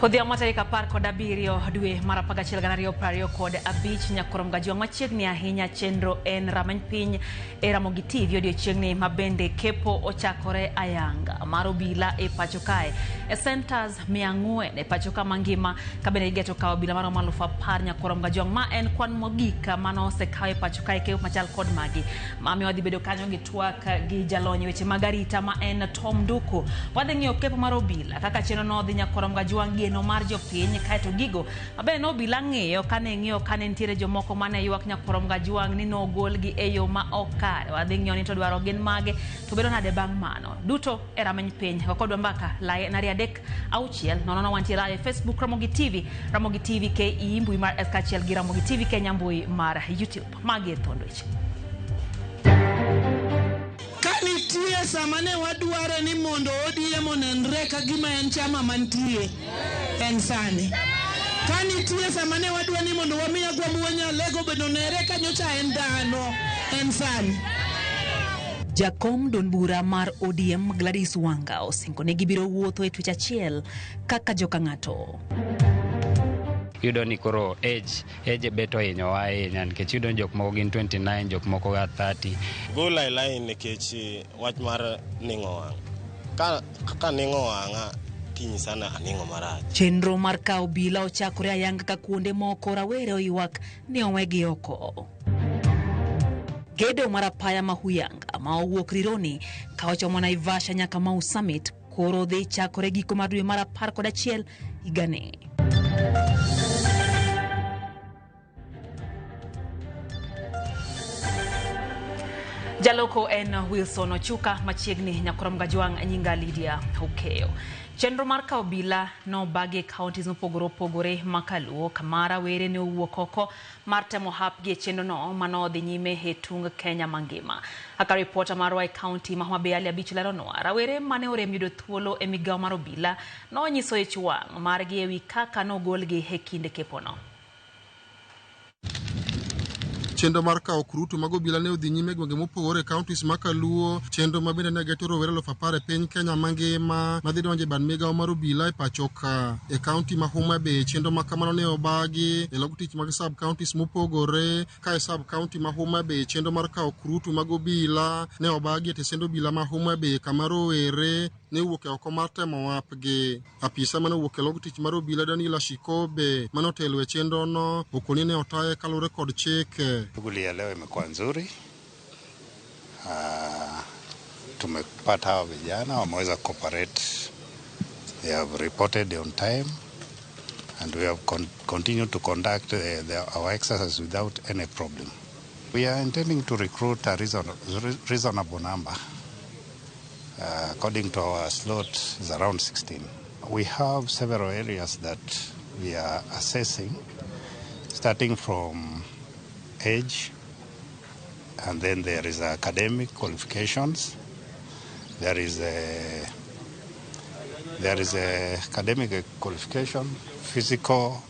Odhiambo tarik 17 dwe mar 11 2025 nyakorom gajwang' machiegni ahinya chenro en rameny piny e Ramogi TV odiochieng'ni ma bende kepo ochakore ayanga mar obila e pacho kae e centers 400 e pacho ka mangima ka bende igeto kawo obila maromo 10,000 nyakorom gajwang' ma en kwan mogik mano osekaw e pacho kae kepo machal kod magi mamiyo wadhi bedo kanyo gi twak gi jalony weche mag arita ma en Tom Nduku. Wadhi ng'iyo kepo mar obila kaka chenro no dhi nyakorom gajwang' geno mar jopiny kaeto gigo mabende ne obila ng'iyo kane ng'iyo kane nitiere jomoko mane ywak nyakorom gajwang' ni nogolgi e yo ma ok kare. Wadhi ng'iyo ni to dwaro gin mage to bedo nade bang' mano. Duto e rameny piny. Wakodwa mbaka lae en 2 3 6 0 0 wantie live e Facebook Ramogi TV, Ramogi TV KE mbui mar S kaachiel gi Ramogi TV Kenya mbui mar YouTube. Magi e thond weche. Ka nitie sama ne wadware ni mondo ODM onenre ka gima en chama mantie, en sani. Ka nitie sama ne wadwa ni mondo wami Agwambo Wanyalego bende onere ka nyocha en dhano, en sani. Jakom duond bura mar ODM Gladys Wanga osingo ni gibiro wuotho e twech achiel kaka joka ng'ato. Iyudo ni koro age bet ohinyowa ahinya nikech iyudo ni jok moko gin 29, jok moko ga 30. Gola e line nikech wach mar ning'o wang'. Ka ning'o wang'a tinyisa ni aning'o marach. Chenro mar kawo obila ochakore ayanga ka kuonde moko rawere oywak ni owegi oko. Gedo mar apaya ma Huyanga ma owuok Rironi ka ochomo Naivasha nyaka Mau Summit koro dhi chakore giko mar dwe mar 11 higani. Jaloko en Wilson Ochuka machiegni nyakorom gajwang' nyinga Lydia Okeyo. Chenro mar kawo obila nobagi e counties mopogore opogore ma kaluo kama rawere ne owuok oko mar temo hapgi e chenro no mano odhi nyime e tung Kenya mangima. Kaka ripota marwa e county ma Homa Bay Ali Abich leronwa, rawere mane orem yudo thuolo e migawo mar obila nonyiso ich wang' margi ewi kaka nogolgi e kinde kepono. Chenro mar kawo kurutu mag obila ne odhi nyime e gwenge mopogore e counties ma Kaluo, chenro ma bende ne geto rowere 10,000 e piny Kenya mangima madhi donjo e bad migawo mar obila e pacho ka. E county ma Homa Bay, chenro ma kamano ne obagi e log tich mag sub counties mopogore ka e sub county ma Homa Bay chenro mar kawo kurutu mag obila ne obagi e tesend obila ma Homa Bay kama rowere ne owuok e oko mar temo wapgi. Apisa mane owuok e log tich mar obila Daniel Ashikobe mane otelo e chenro no okoni ne otaye kaluwore kod chike. Shughuli ya leo imekuwa nzuri. Tumepata hawa vijana wameweza cooperate. They have reported on time and we have continued to conduct our exercise without any problem. We are intending to recruit a reasonable number. According to our slot, is around 16. We have several areas that we are assessing, starting from age, and then there is academic qualifications. There is a academic qualification, physical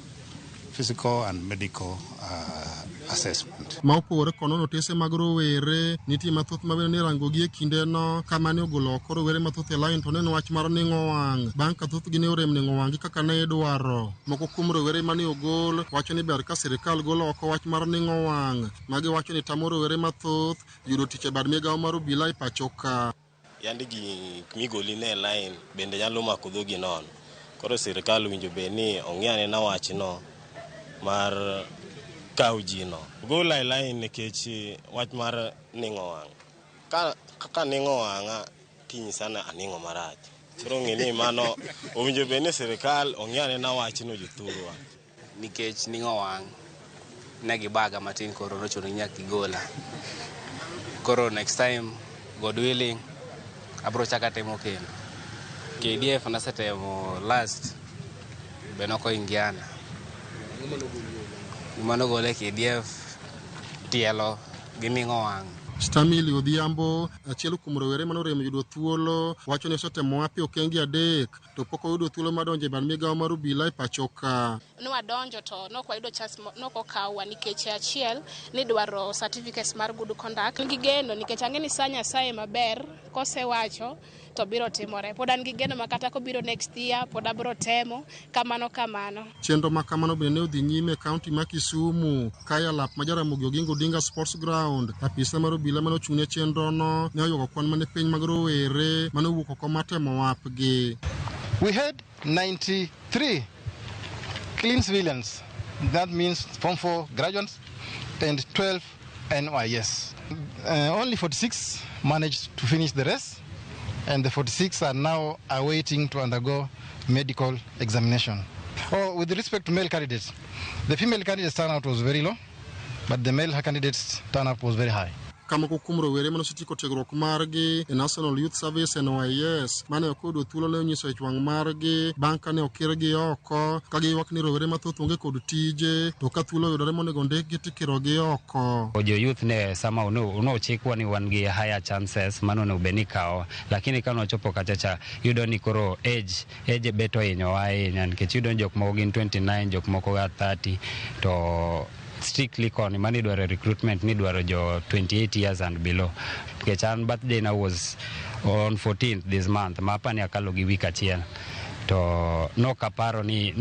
and medical assessment. Ma opogore kod nono otese mag rowere, nitie mathoth ma bende nirango gi e kindeno kama ne ogolo oko rowere mathoth e line to ne en wach mar ning'o wang' bang' ka thothgi ne orem ning'o wang'gi kaka ne idwaro. Moko kuom rowere mane ogol wacho ni ber ka sirikal golo oko wach mar ning'o wang' ma giwacho ni tamo rowere mathoth yudo tich e bad migawo mar obila e pacho ka. Yandi gik migoli ne line bende nyalo mako dhogi nono. Koro sirikal owinjo bed ni ong'i anena wachno mar kawo ji no. Gola e line nikech wach mar ning'o wang'. Ka ning'o wang'a tinyisa ni aning'o marach. Koro ng'e ni mano owinjo bed ni sirikal ong'i anena wachno jothurwa. Nikech ning'o wang' ne gibaga matin koro nochuno ni nyaka gigola. Koro next time, God willing, abro chako temo kendo. KDF nasetemo last be nokoingiana. Gima nogole KDF tielo gi ning'o wang'. Stamili Odhiambo, achiel kuom rowere mane orem yudo thuolo, wacho ni osetemo hapi okenge 3 to pok oyudo thuolo mar donjo e bad migawo mar obila e pacho ka. Nwadonjo to nokwayudo chance, nokokawwa nikech achiel nidwaro certificates mar good conduct. Gi geno nikech ang'e ni sa Nyasaye maber kosewacho to biro timore. Pod an gi geno ma kata kobiro next year pod abiro temo kamano kamano. Chenro ma kamano bende ne odhi nyime e kaunti ma Kisumu ka e alap ma Jaramogi Oginga Odinga Sports Ground. Apisa mar obila mane ochung' ne chenrono ne oywago kwan mane piny mag rowere mane owuok oko mar temo wapgi. We had 93 clean civilians, that means Form 4 graduates, and 12 NYS. Only 46 managed to finish the rest, and the 46 are now awaiting to undergo medical examination. Oh, with respect to male candidates, the female candidates turnout was very low, but the male candidates turnout was very high. Ka moko kuom rowere mane osetieko tiegruok margi e National Youth Service NYS mane ok oyudo thuolo ne onyiso ich wang' margi bang' kane okirgi oko ka giywak ni rowere mathoth onge kod tije to ka thuolo oyudore monego ndikgi tikirogi oko. Jo youth ne sama nochikwa ni wan gi higher chances mano onego bed ni ikawo, lakini ka nochopo kacha cha iyudo ni koro age bet ohinyowa ahinya nikech iyudo ni jok moko gin 29, jok moko ga 30, to strictly koni mane idwaro recruitment ni idwaro jo 28 years and below, nikech an birthday na was on 14th this month ma apani akalo gi week achiel to nokaparo ni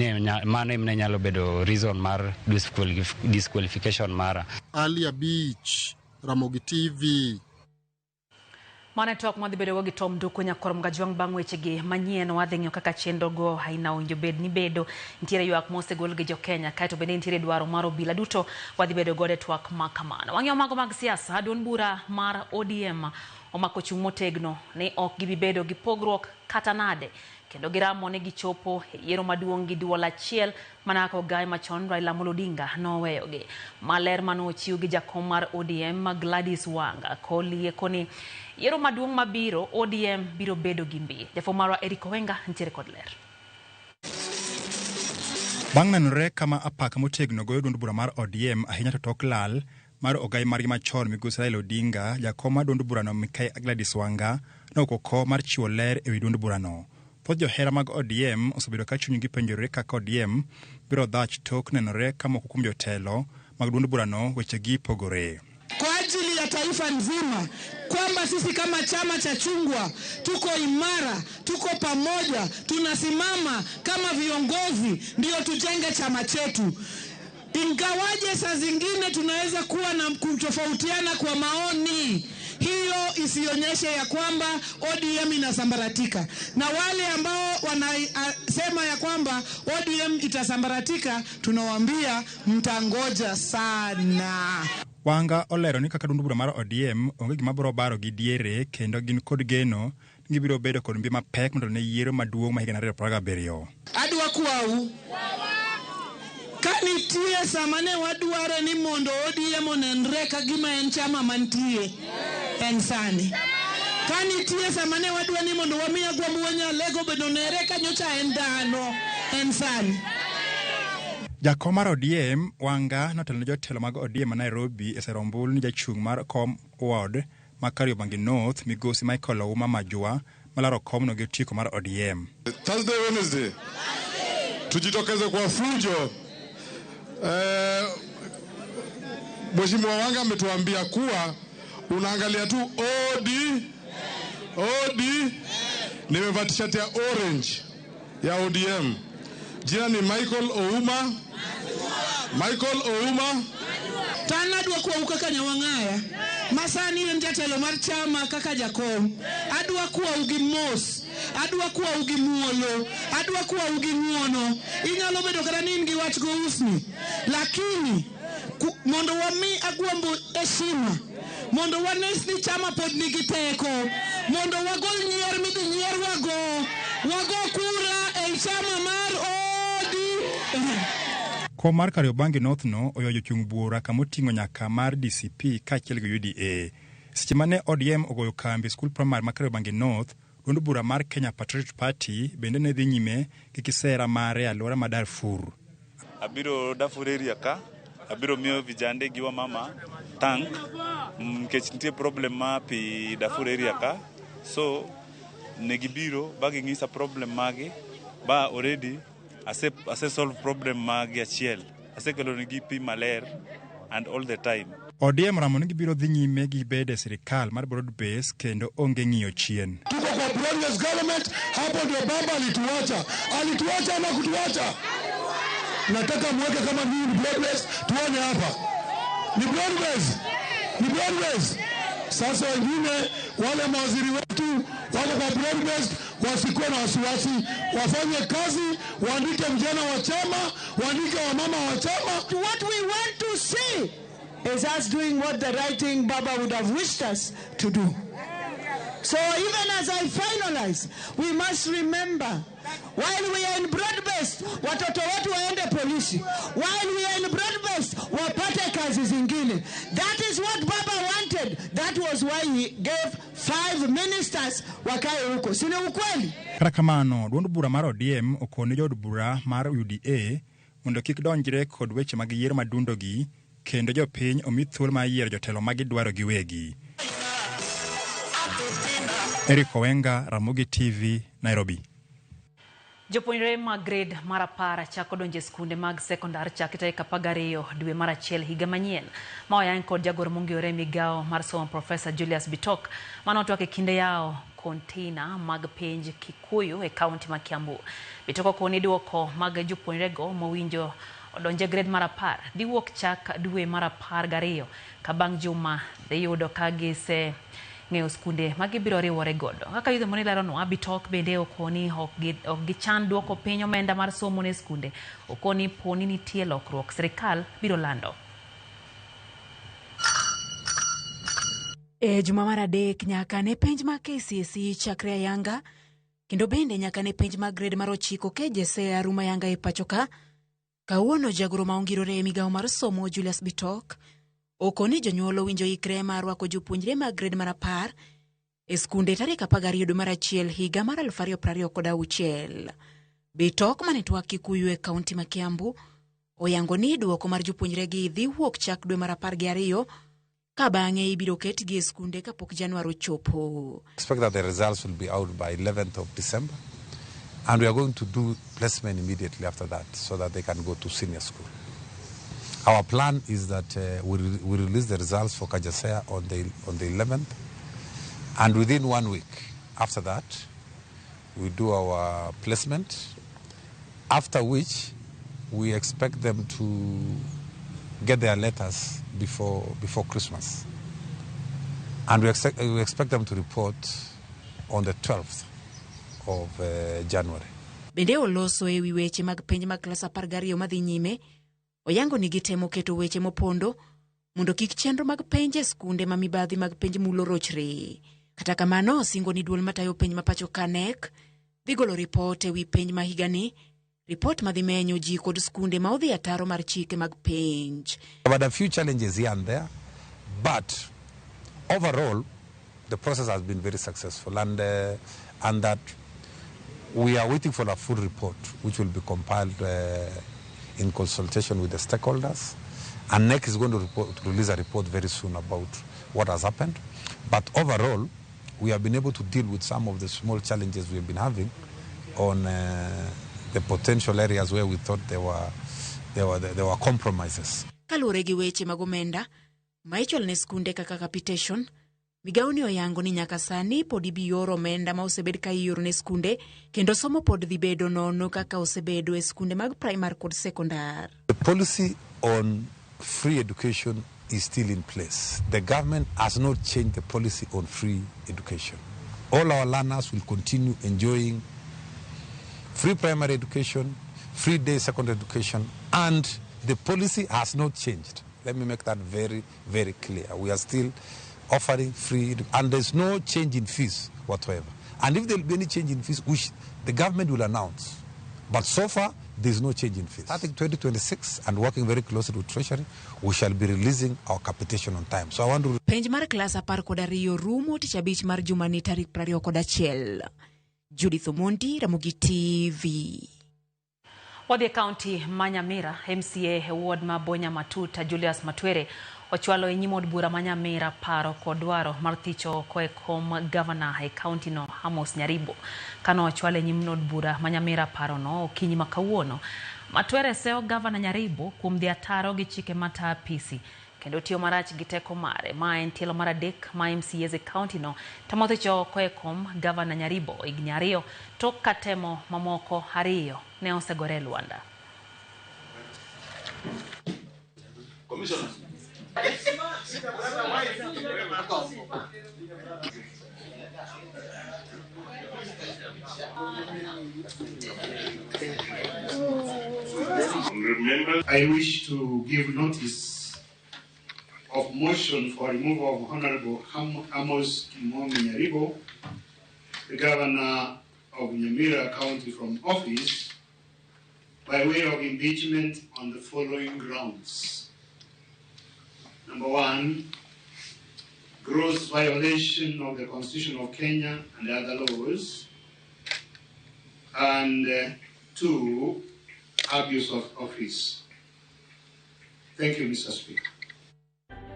mano ema ne nyalo bedo reason mar disqualification mara. Ali Abich, Ramogi TV. Mano e twak mwadhi bedogo gi Tom Nduku nyakwar Mgajwang' bang' wechegi manyien. Wadhi ng'iyo kaka chenrogo aina owinjo bed ni bedo. Nitiere ywak mosegol gi jokenya kaeto bende nitiere dwaro mar obila duto wadhi bedo godo e twak ma kamano. Wang'iyo mago mag siasa. Duond bura mar ODM omako chung' motegno ni ok gibi bedo gi pogruok kata nade, kendo giramo ni gichopo e yiero maduong' gi duol achiel mana kaka ogaye machon Raila Amolo Odinga noweyogi. Maler mane ochiw gi jakom mar ODM Gladys Wanga kolieko ni yiero maduong' mabiro ODM biro bedo gi mbi. Jafwambo marwa Eric Owenga nitiere kod ler. Bang' nenore kama apaka motegno goyo duond bura mar ODM ahinya to tok lal mar ogai margi machon migosi Raila Odinga, jakom mar duond burano Mikai Gladys Wanga nowuok oko mar chiwo ler ewi duond burano. Thoth johera mag ODM osebedo ka chunygi penjore kaka ODM biro dhach tok nenore ka moko kuom jotelo mag duond burano wechegi pogore. Kwa ajili ya taifa nzima kwamba sisi kama chama cha chungwa tuko imara, tuko pamoja, tunasimama kama viongozi ndio tujenge chama chetu. Ingawaje saa zingine tunaweza kuwa na kutofautiana kwa maoni, hiyo isionyeshe ya kwamba ODM inasambaratika. Na wale ambao wanasema ya kwamba ODM itasambaratika, tunawaambia mtangoja sana. Wanga olero ni kaka duond bura mar ODM onge gima biro baro gi diere kendo gin kod geno ni gibiro bedo kod mbi mapek mondo ne yiero maduong' ma higa 2027. Adwa kwau, ka nitie sama ne wadware ni mondo ODM onenre ka gima en chama mantie, en sani. Ka nitie sama ne wadwa ni mondo wami Agwambo Nyalego bende onere ka nyocha en dhano, en sani. Jakom mar ODM Wanga notelo ne jotelo mag ODM ma Nairobi e sero ombulu ni jachung' mar kom ward ma Kariobangi North migosi Michael Ouma Majua malaro komno gi otiko mar ODM. Thursday, Wednesday tujitokeze kwa fujo. Mheshimiwa Wanga ametuambia kuwa unaangalia tu OD OD. Nimevaa t-shirt ya orange ya ODM. Jina ni Michael Ouma. Michael Ouma. To an adwa kwau kaka Nyawang'aya ma sani en jatelo mar chama kaka jakom. Adwa kwau gi mos, adwa kwau gi muolo, adwa kwau gi ng'uono. Inyalo bedo kata ni in gi wach go usni, lakini mondo wami Agwambo heshima, mondo wanes ni chama pod nigi teko, mondo wagol nyier midhi nyierwago, wago kura ei chama mar ODM. Kom mar Kariobangi North no oyo jochung' buora kamoting'o nyaka mar DCP kaachiel gi UDA. Seche mane ODM ogoyo kambi e skul primary ma Kariobangi North, duond bura mar Kenya Patriotic Party bende ne dhi nyime gi kisera mare e alwora ma Darfur. Abiro Darfur area ka, abiro miyo vijande gi wamama tank nikech nitie problem mar pi Darfur area ka. So ne gibiro ba ging'isa problem magi ba already ase solve problem magi achiel. Asekelo negi pi maler and all the time. ODM oramo ni gibiro dhi nyime gi bedo e sirikal mar broad base kendo onge ng'iyo chien. Tuko kwa broad-based government, hapo ndio baba alituacha. Alituacha ama kutuacha? Nataka muweke kama nyinyi ni broad-based, tuone hapa. Ni broad-based. Ni broad-based. Sasa wengine wale mawaziri wetu wako kwa broad-based, wasikuwe na wasiwasi, wafanye kazi, waandike vijana wa chama, waandike wamama wa chama. What we want to see is us doing what the right thing Baba would have wished us to do. So even as I finalize, we must remember, while we are in broad-based, watoto wetu waende polisi. While we are in broad-based, wapate kazi zingine. That is what Baba wanted. That was why he gave 5 ministers wakae huko. Si ni ukweli? Kata kamano, duond bura mar ODM okone jood bura mar UDA mondo kik donjre kod weche mag yiero madundogi kendo jopiny omi thuolo mar yiero jotelo ma gidwaro giwegi. Eric Owenga, Ramogi TV, Nairobi. Jopuonjre mag grade mar 10 chako donjo e skunde mag sekondar chakre tarik 12 dwe mar 1 higa manyien. Ma oyang kod jagoro mong'iyore migawo mar somo Profesa Julius Bitok mane otwak e kinde yawo konteina mag penj Kikuyu e kaunti ma Kiambu. Bitok okoni duoko mag jopuonjrego mowinjo odonje grade mar 10 dhi wuok chak dwe mar 12 ka bang' juma dhi yudo ka gise ng'eyo skunde ma gibiro riwore godo. Kaka yudhe moni leronwa, Bitok bende okoni ok gichan duoko piny omenda mar somo ne skunde. Okoni poni nitie lokruok, sirikal biro lando. E juma mar 3 nyaka ne penj mag KCSE chakre ayanga kendo bende nyaka ne penj mag grade mar 9 KJSEA Aruma Yanga e pacho ka. Kawuono jagoro ma ongirore e migawo mar somo Julius Bitok okoni jonyuol owinjo ikre mar rwako jopuonjre mag grade mar 10 e skunde tarik 12 dwe mar 1 higa mar 2026. Bitok mane twak Kikuyu e kaunti ma Kiambu oyango ni duoko mar jopuonjregi dhi wuok chak dwe mar 12 ka bang'e ibiro ketgi e skunde kapok Januar ochopo. Expect that the results will be out by 11th of December, and we are going to do placement immediately after that so that they can go to senior school. Our plan is that we release the results for KJSEA on the 11th, and within 1 week after that, we do our placement, after which we expect them to get their letters before Christmas. And we expect them to report on the 12th of January. Bende oloso e wi weche mag penj mag klas 12 madhi nyime. Oyango ni gitemo keto weche mopondo mondo kik chenro mag penj e skunde ma mibadhi mag penj mulo rochre. Kata kamano, osingo ni duol matayo penj ma pacho ka KNEC dhi golo ripot e wi penj ma higani, ripot madhi menyo ji kod skunde ma odhi ataro mar chike mag penj. But a few challenges here and there, but overall the process has been very successful, and that we are waiting for a full report which will be compiled in consultation with the stakeholders, and KNEC is going to release a report very soon about what has happened. But overall, we have been able to deal with some of the small challenges we have been having on the potential areas where we thought there were compromises. Kaluwore gi weche mag omenda ma ichulo ne skunde kaka capitation, migawo ni oyango ni nyaka sani pod ibi oro omenda ma osebed ka ioro ne skunde kendo somo pod dhi bedo nono kaka osebedo e skunde mag primary kod sekondar. The policy on free education is still in place. The government has not changed the policy on free education. All our learners will continue enjoying free primary education, free day secondary education, and the policy has not changed. Let me make that very, very clear. We are still offering free, and there's no change in fees whatsoever. And if there will be any change in fees, which the government will announce. But so far, there's no change in fees. Starting 2026 and working very closely with Treasury, we shall be releasing our capitation on time. So I want to... Penj mar klas 12 rumo tich abich mar jumani tarik 21. Judith Omondi, Ramogi TV. Wadhi e kaunti ma Nyamira, MCA e ward ma Bonya Matuta Julius Matwere ochwalo e nyim od bura ma Nyamira paro kod dwaro mar thicho oko e kom gavana e kaunti no Amos Nyaribo. Kano ochwalo e nyim od bura ma Nyamira parono okinyi ma kawuono. Matwere seyo gavana Nyaribo kuom dhi ataro gi chike mata apisi kendo tiyo marach gi teko mare. Ma en tielo mar adek ma MCAs e kaunti no temo thicho oko e kom gavana Nyaribo higni 2 tok ka temo mamoko 2 ne osegore e lwanda. Commissioner. Remember, I wish to give notice of motion for removal of Honorable Amos Kimomi Nyaribo, the governor of Nyamira County, from office by way of impeachment on the following grounds. Number 1, gross violation of the Constitution of Kenya and other laws. And 2, abuse of office. Thank you, Mr. Speaker.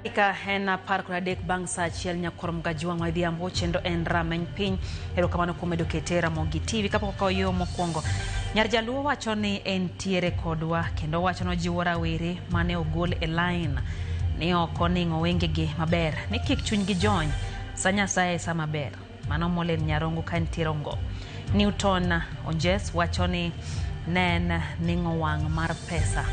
Ika en 13 bang' saa 1 nyakorom gajwang' wadhiambo chenro en rameny piny. Erokamano kuom medo kete Ramogi TV. Kapok okawo yo mokwongo, nyar Jaluo wacho ni entiere kodwa kendo wacho nojiwo rawere mane ogol e line ni ok oning'o wengegi maber ni kik chunygi jony sa Nyasaye sa maber. Mano Molen Nyarongo ka nitiere Ongo. Newton Onjes wacho ni ne en ning'o wang' mar pesa.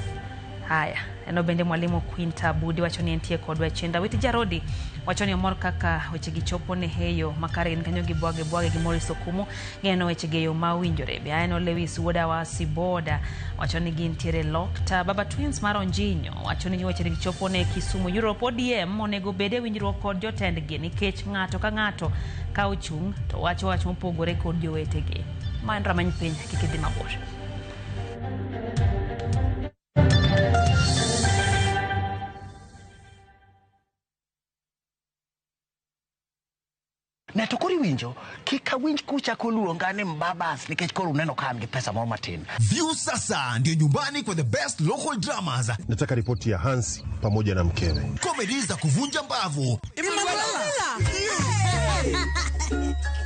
Haya, eno bende mwalimu Quinta Budi wacho ni entie kodwa e chenro. Witi Jarodi wacho ni omor kaka wechegi chopo ne heyo makare gin kanyo gi bwage bwage gi Maurice Okumu gineno wechegi e yo ma owinjore. Be aneno Lewis wuoda wa Siboda wacho ni gintiere Lokta. Baba Twins mar Onjinyo wacho ni wechegi chopo ne Kisumu Europe. ODM onego bed e winjruok kod jotendgi nikech ng'ato ka ng'ato ka ochung' to wacho wach mopogore kod jowetegi. Ma en rameny piny, kik idhi mabor. Ne to koro iwinjo kik awinj kuchako luonga ni mbabas nikech koro uneno ka an gi pesa moro matin. View sasa ndio nyumbani kwa the best local dramas. Nataka ripoti ya Hansi pamoja na mkewe. Comedy za kuvunja mbavu.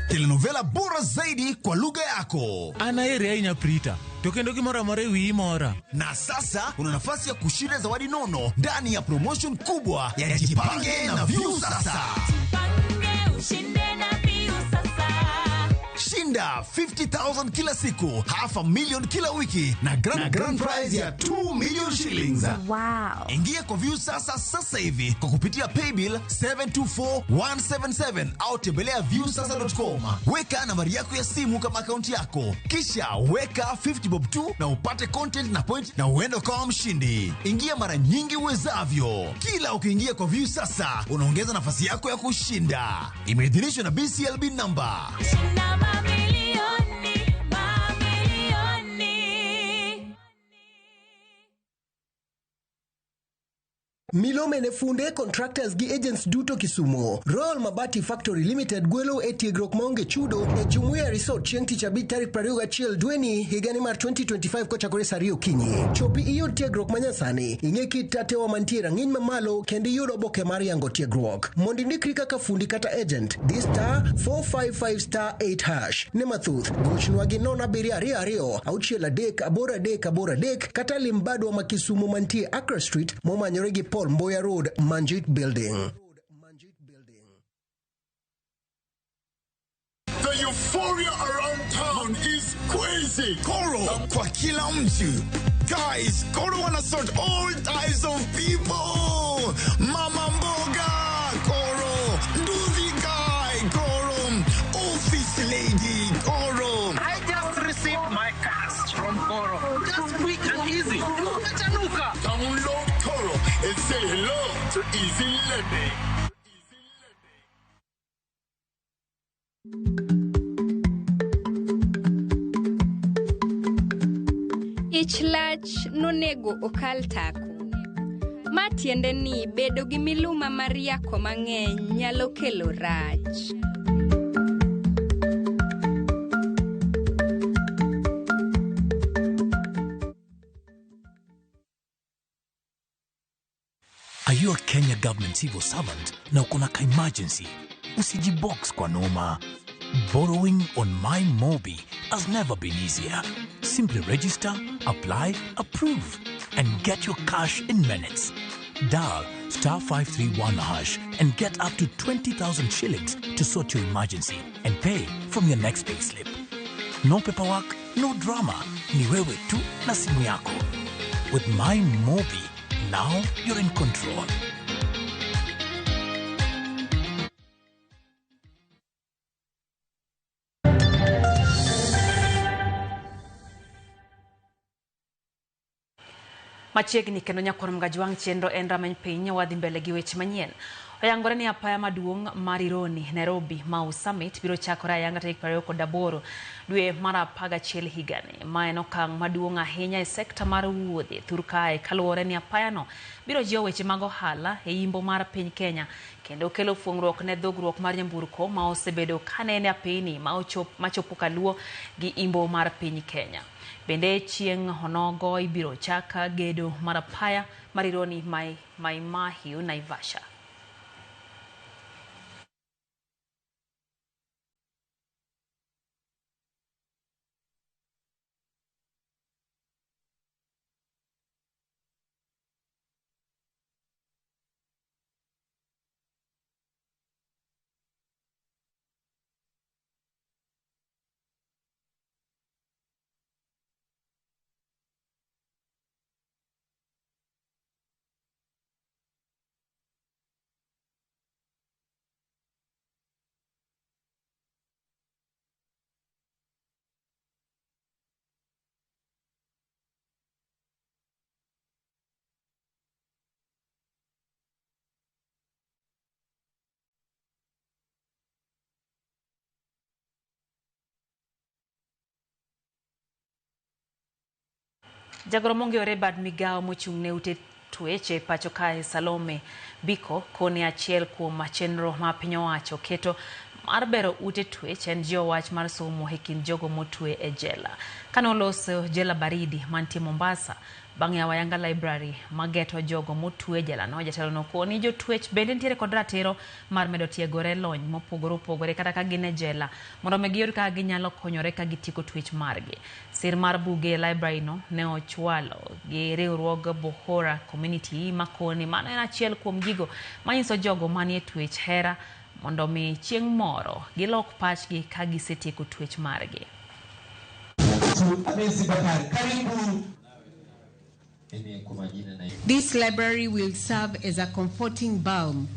Telenovela bora zaidi kwa lugha yako. Anaeri ahinya Prita. To kendo gimoro amora e wiyi mora. Na sasa una nafasi ya kushinda zawadi nono ndani ya promotion kubwa ya Jipange na View Sasa. Shinda 50,000 kila siku, 500,000 kila wiki na grand prize ya 2 million shillings. Wow. Ingia kwa View Sasa sasa hivi kwa kupitia paybill 724177 au tembelea viewsasa.com. Weka nambari yako ya simu kama akaunti yako, kisha weka 50 bob 2 na upate content na point na uende ukawa mshindi. Ingia mara nyingi uwezavyo. Kila ukiingia kwa View Sasa unaongeza nafasi yako ya kushinda. Imeidhinishwa na BCLB number. Milome ne funde contractors gi agents duto Kisumu. Royal Mabati Factory Limited gwelo e tiegruok maonge chudo e Jumuiya Resort chieng' tich abich tarik 21 dweni higani mar 2025 kochakore saa 2 okinyi. Chopi iyud tiegruok manyasani, ing'e kit tatewa mantie rang'iny mamalo kendo iyud oboke mar yango tiegruok. Mondo indikri kaka fundi kata agent, di *455*8# Ne mathoth, gochnwa gi 0722 638 83 kata lim badwa ma Kisumu mantie Accra Street momanyore gi Paul Mboya Road, Manjit Building. The euphoria around town is crazy. Koro kwa kila mtu. Guys, Koro wanna sort all types of people. Mama mboga, Koro. Nduthi guy, Koro. Office lady, Koro. I just received my cash from Koro. Just quick and easy. Download Koro and say hello to easy lending. Ich lach nonego okal tako. Ma tiende ni bedo gi miluma mar yako mang'eny nyalo kelo rach. Are you a Kenya government civil servant na uko na ka emergency, usijibox kwa noma. Borrowing on MyMobi has never been easier. Simply register, apply, approve, and get your cash in minutes. Dial star 531 hash and get up to 20,000 shillings to sort your emergency and pay from your next payslip. No paperwork, no drama. Ni wewe tu na simu yako. With MyMobi, now you're in control. Machiegni kendo nyakwar Mgajwang' chenro en rameny piny wadhi mbele gi weche manyien. Oyangore ni apaya maduong' mar Ironi, Nairobi, Mau Summit biro chakore ayanga tarik 28 dwe mar 11 higani. Ma en okang' maduong' ahinya e sekta mar wuodhe thur kae kaluwore ni apayano biro jiwo weche mag ohala e yimbo mar piny Kenya kendo kelo fuong'ruok ne dhogruok mar nyamburko ma osebedo kanene apini machopo kaluo gi imbo mar piny Kenya. Bende chieng' onogo ibiro chak gedo mar apaya mar Ironi Mai Mahiu Naivasha. Jagoro mong'ere bad migao mochung' ne ute tueche pacho kae Salome Biko koni achiel kuom chenro ma piny owacho keto mar bero ute twech en jiwo wach mar somo e kind jogo motwe e jela. Kane oloso jela baridi mantie Mombasa bang' yawo ayanga library mageto jogo motwe e jela no, jatelo no koni jotwech bende nitiere kod ratiro mar medo tiegore lony mopogore opogore kata ka gin e jela mondo mi giyud kaka ginyalo konyore ka gitieko twech margi. Sir mar buge e library no ne ochwalo gi riwruog Bohora Community makoni mano en achiel kuom gigo manyiso jogo manie twech hera mondo mi chieng' moro gilok pachgi ka gisetieko twech margi. This library will serve as a comforting balm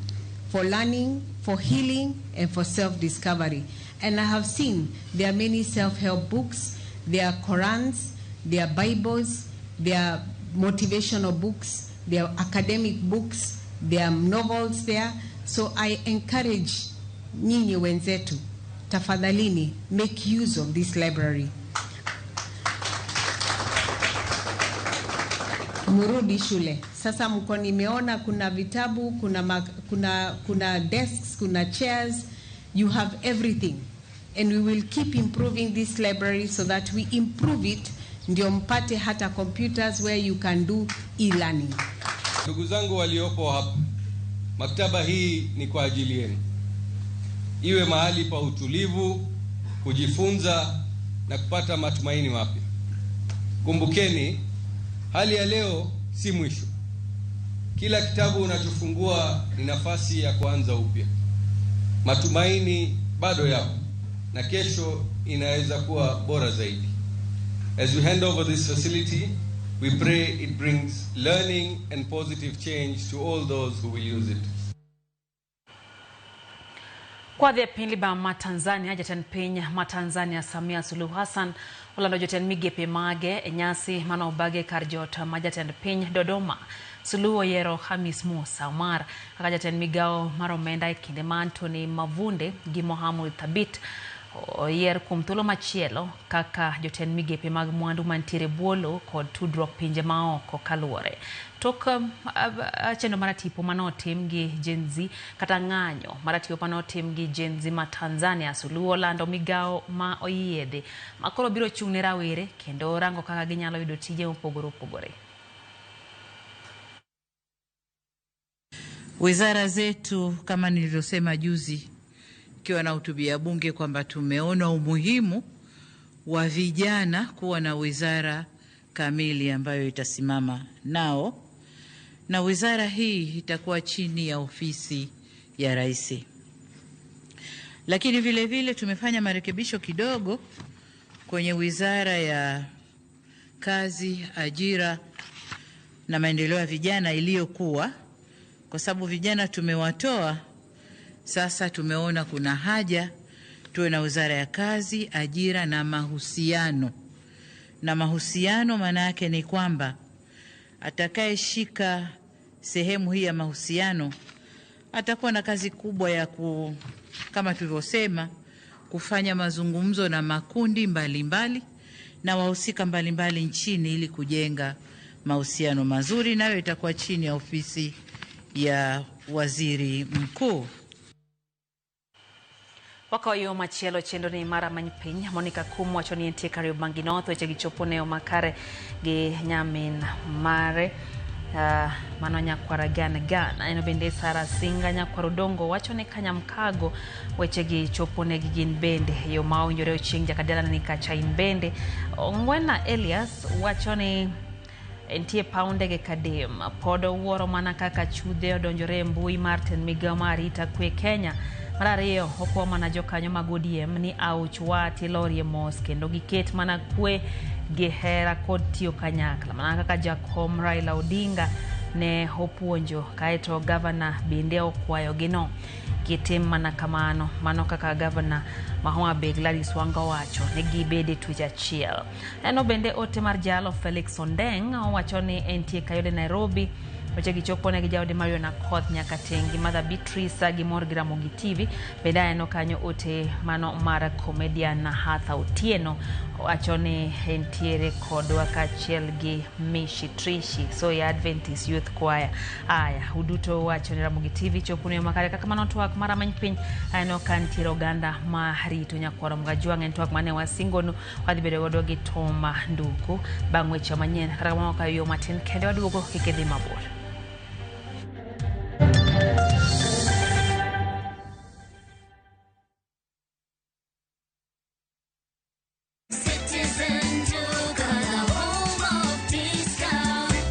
for learning, for healing, and for self-discovery. And I have seen there are many self-help books, there are Korans, there are Bibles, there are motivational books, there are academic books, there are novels there. So I encourage nyinyi wenzetu, tafadhalini, make use of this library. Murudi shule. Sasa mko nimeona kuna vitabu, kuna desks, kuna chairs. You have everything. And we will keep improving this library so that we improve it ndio mpate hata computers where you can do e-learning. Ndugu zangu waliopo hapa, maktaba hii ni kwa ajili yenu. Iwe mahali pa utulivu, kujifunza na kupata matumaini mapya. Kumbukeni, hali ya leo si mwisho. Kila kitabu unachofungua ni nafasi ya kuanza upya. Matumaini bado yapo na kesho inaweza kuwa bora zaidi. As we hand over this facility, we pray it brings learning and positive change to all those who will use it. Kwa dhi e piny Liba ma Tanzania, jatend piny ma Tanzania Samia Suluhu Hassan olando jotend migepe mage e nyasi mane obage kar jot ma jatend piny Dodoma. Suluhu oyiero Hamis Musa Omar kaka jatend migao mar omenda e kinde ma Anthony Mavunde gi Mohamud Thabit oyier kuom thuolo machielo kaka jotend migepe mag mwandu mantiere Bwolo kod tudruok pinje maoko kaluwore. Tok chenro mar tipo manotim gi Gen Z kata ng'anyo mar tipo manotim gi Gen Z ma Tanzania, Suluhu olando migao ma oyiedhi ma koro biro chung' ne rawere kendo rango kaka ginyalo yudo tije mopogore opogore. Wizara zetu kama nilivyosema juzi ikiwa na hutubia bunge kwamba tumeona umuhimu wa vijana kuwa na wizara kamili ambayo itasimama nao, na wizara hii itakuwa chini ya ofisi ya Rais. Lakini vile vile tumefanya marekebisho kidogo kwenye wizara ya Kazi, Ajira na Maendeleo ya Vijana iliyokuwa, kwa sababu vijana tumewatoa, sasa tumeona kuna haja tuwe na wizara ya Kazi, Ajira na Mahusiano. Na mahusiano maana yake ni kwamba atakayeshika sehemu hii ya mahusiano atakuwa na kazi kubwa ya kama tulivyosema, kufanya mazungumzo na makundi mbalimbali na wahusika mbalimbali nchini ili kujenga mahusiano mazuri, nayo itakuwa chini ya ofisi ya Waziri Mkuu. Wakayo machielo chenro ni mara many piny Monica Kum wacho ni entie Kariobangi North weche gichopo ne makare gi nyamin mare mano nyakwara gan gan en bende Sara Singa nyakwar Odongo wacho ni Kanyamkago weche gi chopo ne gi gin bende yo ma owinjore Ochieng Jakadala ni Kachain bende Ongwena Elias wacho ni entie paw ndege Kadem pod owuoro mana kaka chudhe odonjore e mbui mar tend migao mar arita kwe Kenya. Mar ariyo okwa mana jokanyo mag ODM ni auch wat ilorie mos kendo giket mana kwe gi hera kod tiyo kanyakla mana kaka jakom Raila Odinga ne opuonjo kaeto gavana bende okwayo gino gitim mana kamano mano kaka gavana ma Homa Bay Gladys Wanga owacho ne gibede twech achiel. Eno bende ote mar jalo Felix Ondeng owacho ni entie Kayole Nairobi weche gichopo ne gi jaode Marion Akoth nyaka tengi Mother Beatrice gi mor gi Ramogi TV. Bende aneno kanyo ote mano mar comedian Hatha Otieno owacho ni entiere kodwa kaachiel gi Mishi Trishi so ya Adventist Youth Choir. Aya uduto wacho ni Ramogi TV chopo ne makare kaka mano twak mar Rameny Piny. Aneno ka nitiere oganda ma rito nyakwaro Mgajwang' en twak mane wasingonu wadhi bedo godo gi Toma Nduku bang' weche manyien. Kata kamano ka yo matin kende waduogo kik idhi mabor.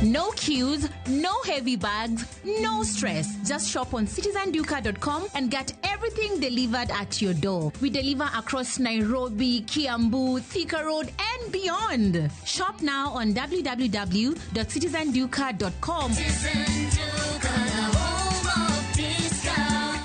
No queues, no heavy bags, no stress. Just shop on citizenduka.com and get everything delivered at your door. We deliver across Nairobi, Kiambu, Thika Road, and beyond. Shop now on www.citizenduka.com. Citizen Duka, the home of discount.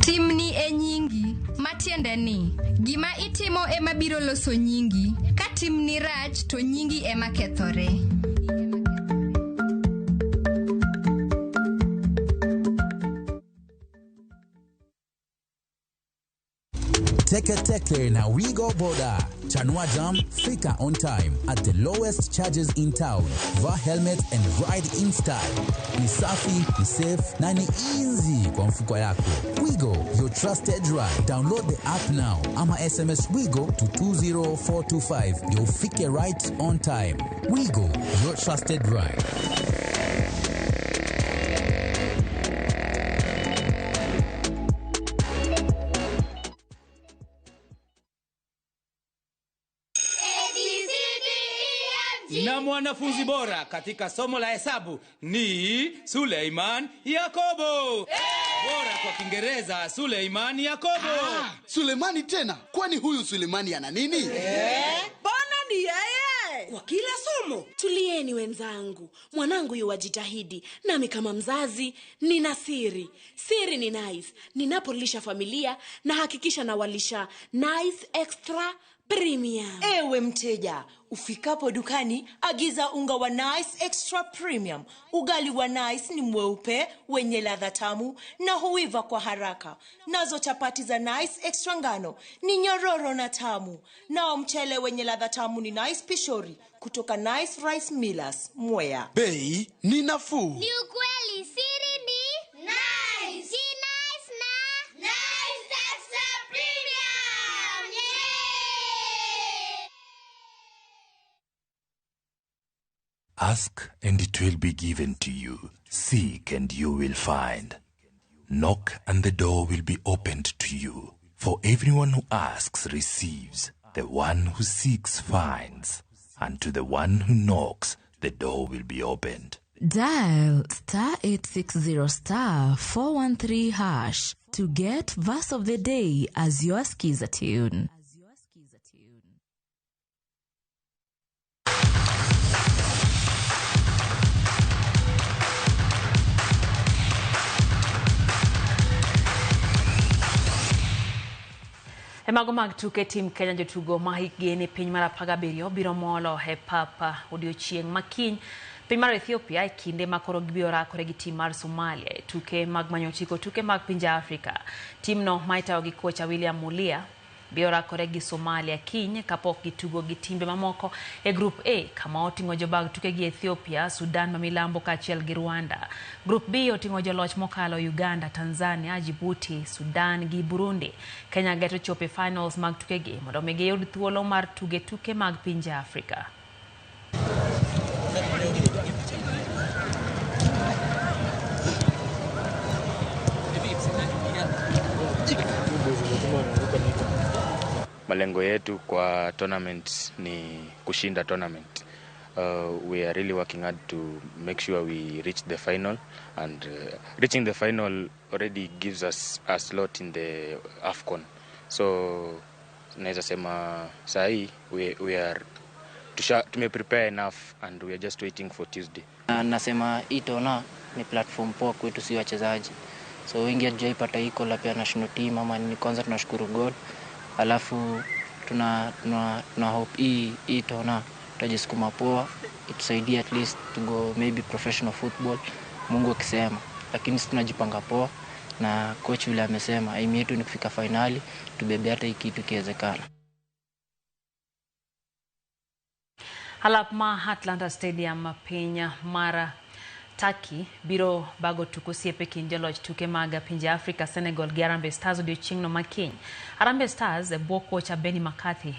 Timni e nyingi, matiende ni gima itimo ema biro loso nyingi. Ka timni rach to nyingi ema kethore. Teke Teke na Wigo Boda. Chanua Jam, fika on time at the lowest charges in town. Vaa helmet and ride in style. Ni safi, ni safe na ni easy kwa mfuko yako. Wigo, your trusted ride. Download the app now ama SMS Wigo to 20425. You'll fike right on time. Wigo, your trusted ride. Na mwanafunzi bora katika somo la hesabu ni Suleiman Yakobo. Bora kwa Kiingereza Suleiman Yakobo. Sulemani tena? Kwani huyu Sulemani ana nini? Bwana ni yeye kwa kila somo. Tulieni wenzangu, mwanangu yuwajitahidi, nami kama mzazi nina siri. Siri ni Nice. Ninapolisha familia na hakikisha nawalisha Nice Extra Premium. Ewe mteja, ufikapo dukani agiza unga wa Nice Extra Premium. Ugali wa Nice ni mweupe, wenye ladha tamu na huiva kwa haraka. Nazo chapati za Nice Extra ngano ni nyororo na tamu. Nao mchele wenye ladha tamu ni Nice Pishori kutoka Nice Rice Millers, Mwea. Bei ni nafuu. Ni ukweli, siri ni Nice. Si Nice na Nice Extra Premium. Ask and it will be given to you. Seek and you will find. Knock and the door will be opened to you. For everyone who asks receives. The one who seeks finds. And to the one who knocks, the door will be opened. Dial star 860 star 413 hash to get verse of the day as your skiza tune. E mago mag tuke tim Kenya jotugo ma hikgi ni piny mar 17 biro molo e pap odiochieng' makiny piny mar Ethiopia e kinde ma koro gibiro rakore gi tim mar Somalia e tuke mag manyo otiko tuke mag pinje Afrika. Timno ma itayo gi kocha William Mulia biro rakore gi Somalia kiny kapok gitugo gi timbe mamoko e Group A kama oting'o jobag tuke gi Ethiopia, Sudan ma milambo kaachiel gi Rwanda. Group B oting'o joloch mokalo Uganda, Tanzania, Djibouti, Sudan gi Burundi. Kenya geto chopo e finals mag tukegi mondo mi giyud thuolo mar tuge tuke mag pinje Afrika. Malengo yetu kwa tournament ni kushinda tournament. We are really working hard to make sure we reach the final, and reaching the final already gives us a slot in the AFCON. So naweza sema sahi we are tume prepare enough and we are just waiting for Tuesday. Nasema hii tona ni platform poa kwetu si wachezaji. So wengi hatujaipata hii call up ya national team ama ni kwanza tunashukuru God. Alafu tuna hope hii tona tutajisukuma poa, itusaidie at least to go maybe professional football, Mungu akisema. Lakini sisi tunajipanga poa na coach vile amesema aim yetu ni kufika finali, tubebe hata hii kitu ikiwezekana. Alap ma Atlanta Stadium piny mar Turkey biro bago tuko osiepe kind joloch tuke mag pinje Afrika Senegal gi Harambee Stars odiochieng'no makiny. Harambee Stars e bwo kocha Benni McCarthy.